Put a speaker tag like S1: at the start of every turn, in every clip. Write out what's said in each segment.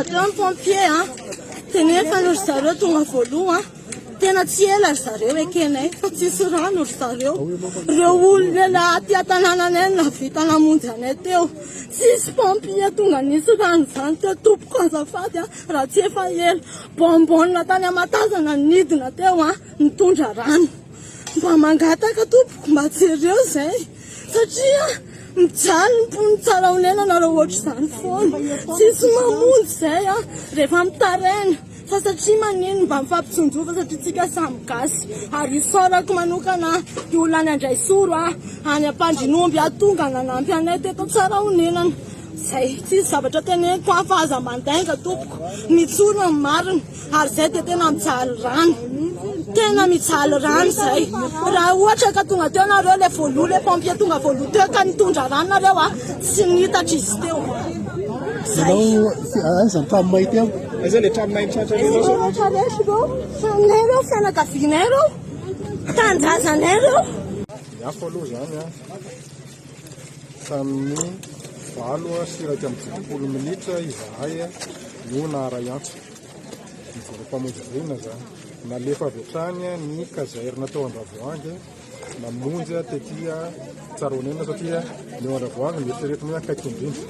S1: teo ny pompier a, dia nefa ry zareo tonga voaloha a, tena tsy ela ry zareo ekenay fa tsisy rano ry zareo. Reo olona ela aty an-tanànanay no nahavita namonjy anay teo. Tsisy pompier tonga nisy rano izany teo tompoko azafady a, raha tsy efa ela. Bonbonne tany Amatazana nidina teo a, nitondra rano. Mba mangataka tompoko mba jereo izay satria mijaly ny mponina Tsarahonenana raha ohatr'izany foana. Tsisy mamonjy izay a, rehefa mitaraina fa satria manino mba mifampitsinjova satria tsika samy gasy. Ary isaorako manokana ny olona any Andraisoro a, any Ampandrinomby a, tonga nanampy anay teto Tsarahonenana. Zay, tsisy zavatra teneniko an fa aza mandainga tompoko, mitsora ny marina. Ary zay dia tena mijaly rano. Tena mijaly rano zay. Raha ohatra ka tonga teo nareo le voaloha le pompier tonga voaloha teo ka nitondra rano nareo a, tsy nitatra izy teo. Zay.
S2: Aiza ny trano may teo?
S3: Aiza le trano may nitratra
S1: ireo? Ireo rehetra rehetra ireo, tranonay ireo, fianakavianay ireo, tanindrazanay ireo.
S3: Ny afo aloha izany an. Tamin'ny 8:51 minitra izahay no naharay antso. Ny vondrom-pamonjy voina izany. Nalefa avy hatrany ny caserne tao Andravoahangy namonjy tety Tsaroanenina satria ny eo Andravoahangy no eritreretina hoe akaiky indrindra.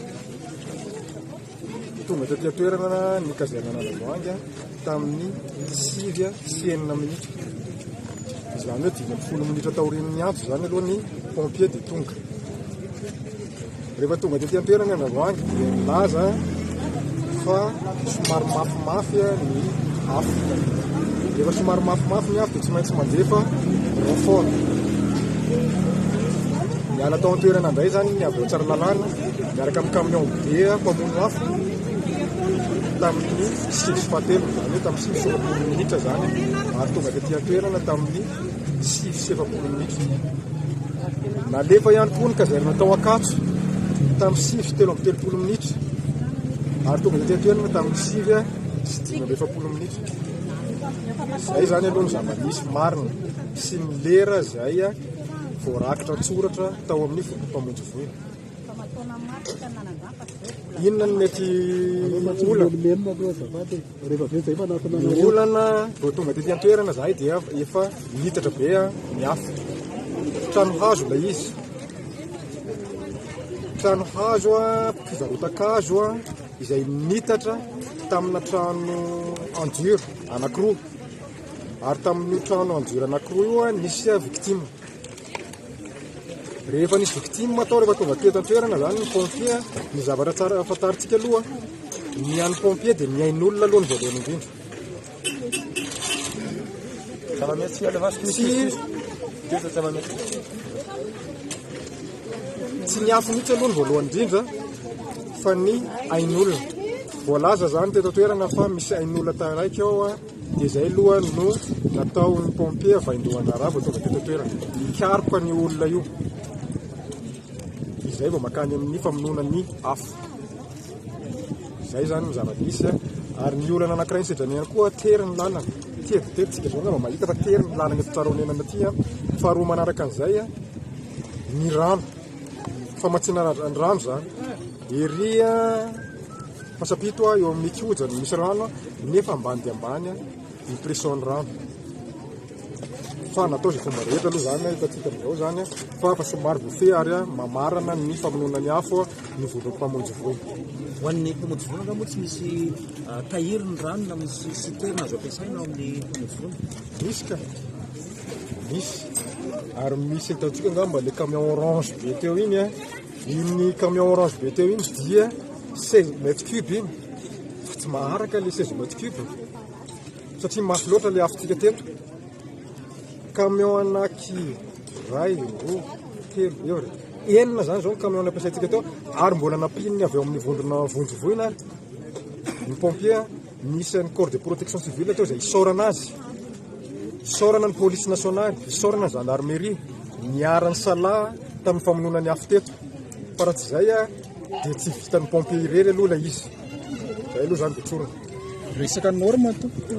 S3: Tonga tety an-toerana ny caserne an'Andravoahangy tamin'ny 9:06 minitra. Izany hoe 15 minitra taorian'ny antso izany aloha ny pompier dia tonga. Rehefa tonga tety an-toerana Andravoahangy dia nilaza fa somary mafimafy ny afo. Rehefa somary mafimafy ny afo dia tsy maintsy mandefa renfort. Niala tao an-toerana indray izany ny avy ao Tsaralalàna miaraka amin'ny camion be mpamono afo tamin'ny 9:07, izany hoe tamin'ny 9:40 minitra izany ary tonga tety an-toerana tamin'ny 9:40 minitra. Nalefa ihany koa ny caserne tao Ankatso tamin'ny 9:33 minitra ary tonga tety an-toerana tamin'ny 9:45 minitra. Izay izany aloha ny zava-nisy marina sy ny lera izay voarakitra an-tsoratra tao amin'ny vondrom-pamonjy voina. Inona no mety olana? Ny olana vao tonga tety an-toerana zahay dia efa nitatra be ny afo. Trano hazo ilay izy. Trano hazo, fivarotan-kazo izay nitatra tamina trano en dur anankiroa. Ary tamin'io trano en dur anankiroa io nisy victime. Rehefa nisy victime tao, rehefa tonga teto an-toerana zany ny pompier, ny zavatra tsara fantarintsika aloha, ny an'ny pompier dia ny ain'olona aloha ny voalohany indrindra. Tsy ny afo mihitsy aloha ny voalohany indrindra fa ny ain'olona. Voalaza zany teto an-toerana fa misy ain'olona taraiky ao. Dia izay aloha no nataon'ny pompier vaindohan-draharaha vao tonga teto an-toerana. Nikaroka an'io olona io. Izay vao mankany amin'ny famonoana ny afo. Izay izany ny zava-nisy. Ary ny olana anankiray nisedrana ihany koa, tery ny lalana. Tery dia tery, tsika izao angamba mahita fa tery ny lalana eto Tsarahonenana aty. Faharoa manaraka an'izay, ny rano. Famatsiana ny rano izany. Ery Fasapito eo amin'ny koja no misy rano nefa ambany dia ambany ny pression ny rano. Fa natao izay fomba rehetra aloha izany hitantsika amin'izao izany fa efa somary voafehy ary mamarana ny famonoana ny afo ny vondron'ny mpamonjy voina.
S4: Ho an'ny mpamonjy voina angaha moa tsy misy tahiry ny rano na misy citerne azo ampiasaina ao amin'ny mpamonjy voina?
S3: Misy ka. Misy. Ary misy hitantsika angamba le camion orange be teo iny a. Iny camion orange be teo iny dia 16 mètres cube iny fa tsy maharaka le 16 mètres cube satria mafy loatra le afontsika teto. Camion anaky iray, roa, telo, efatra, enina zany zao ny camion nampiasaintsika teo ary mbola nampian'ny avy ao amin'ny vondrona vonjy voina ary ny pompier nisy ny corps de protection civile teo izay isaorana azy. Isaorana ny polisy nasionaly, isaorana ny gendarmerie niara-nisalahy tamin'ny famonoana ny afo teto. Fa raha tsy izay dia tsy vitan'ny pompier irery aloha ilay izy. Izay aloha izany dia tsorina.
S5: Resaka norme tompoko,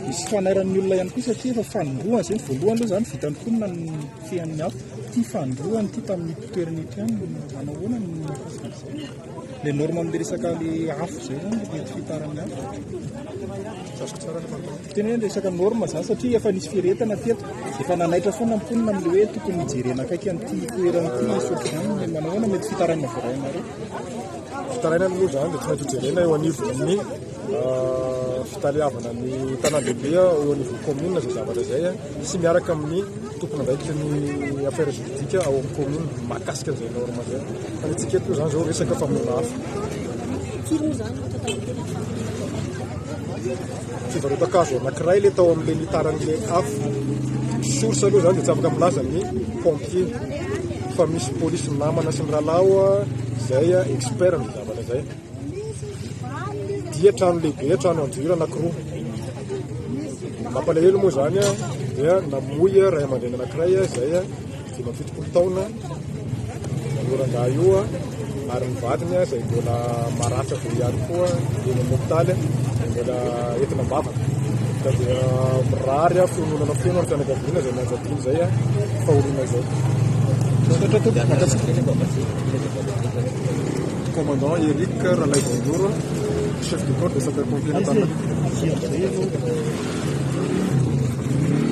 S5: misy fanairan'ny olona ihany koa satria efa fanombohana izay ny voalohany aloha izany vitan'ny mponina ny fean'ny afo. ity fandroana ity tamin'ito toerana ito ihany manao ahoana ny mahakasika an'izay? Le norme amin'le resaka le afo izay zany le mety fitaran'ny afo.
S3: Tsy azoko tsara le fanontaniana.
S5: Tena hoe resaka norme zany satria efa nisy firehetana teto, efa nanaitra foana ny mponina amin'le hoe tokony hijerena akaiky an'ity toerana ity misy ohatr'izany, manao ahoana mety fitarainana voarainareo?
S3: Fitarainana moa izany dia tsy maintsy hojerena eo anivon'ny fitaleavana ny tanàn-dehibe eo anivon'ny commune izay zavatra izay sy miaraka amin'ny tompon'andraikitry ny affaires juridiques ao amin'ny commune mahakasika an'izay norme izay. Fa ny antsika eto moa izany izao resaka famonoana afo.
S1: Firy moa izany no tantaran'ny
S3: Fivarotan-kazo anankiray ilay tao amin'ilay nitaran'ilay afo. Source aloha izany dia tsy afaka milaza ny pompier fa misy polisy namana sy ny rahalahy ao izay expert amin'izay zavatra izay. Dia trano lehibe, trano anjoira anankiroa. Mampalahelo moa izany dia namoy ray aman-dreny anankiray izay 75 taona io rangahy io ary ny vadiny izay mbola maratra be ihany koa eny amin'ny hopitaly mbola entina am-bavaka. Ka dia mirary fiononana feno ny fianakaviana izay nianjadiana izay fahoriana izay.
S5: Misaotra tompoko.
S3: Commandant Eric Ralaivondoro, chef de corps des sapeurs-pompiers Antananarivo.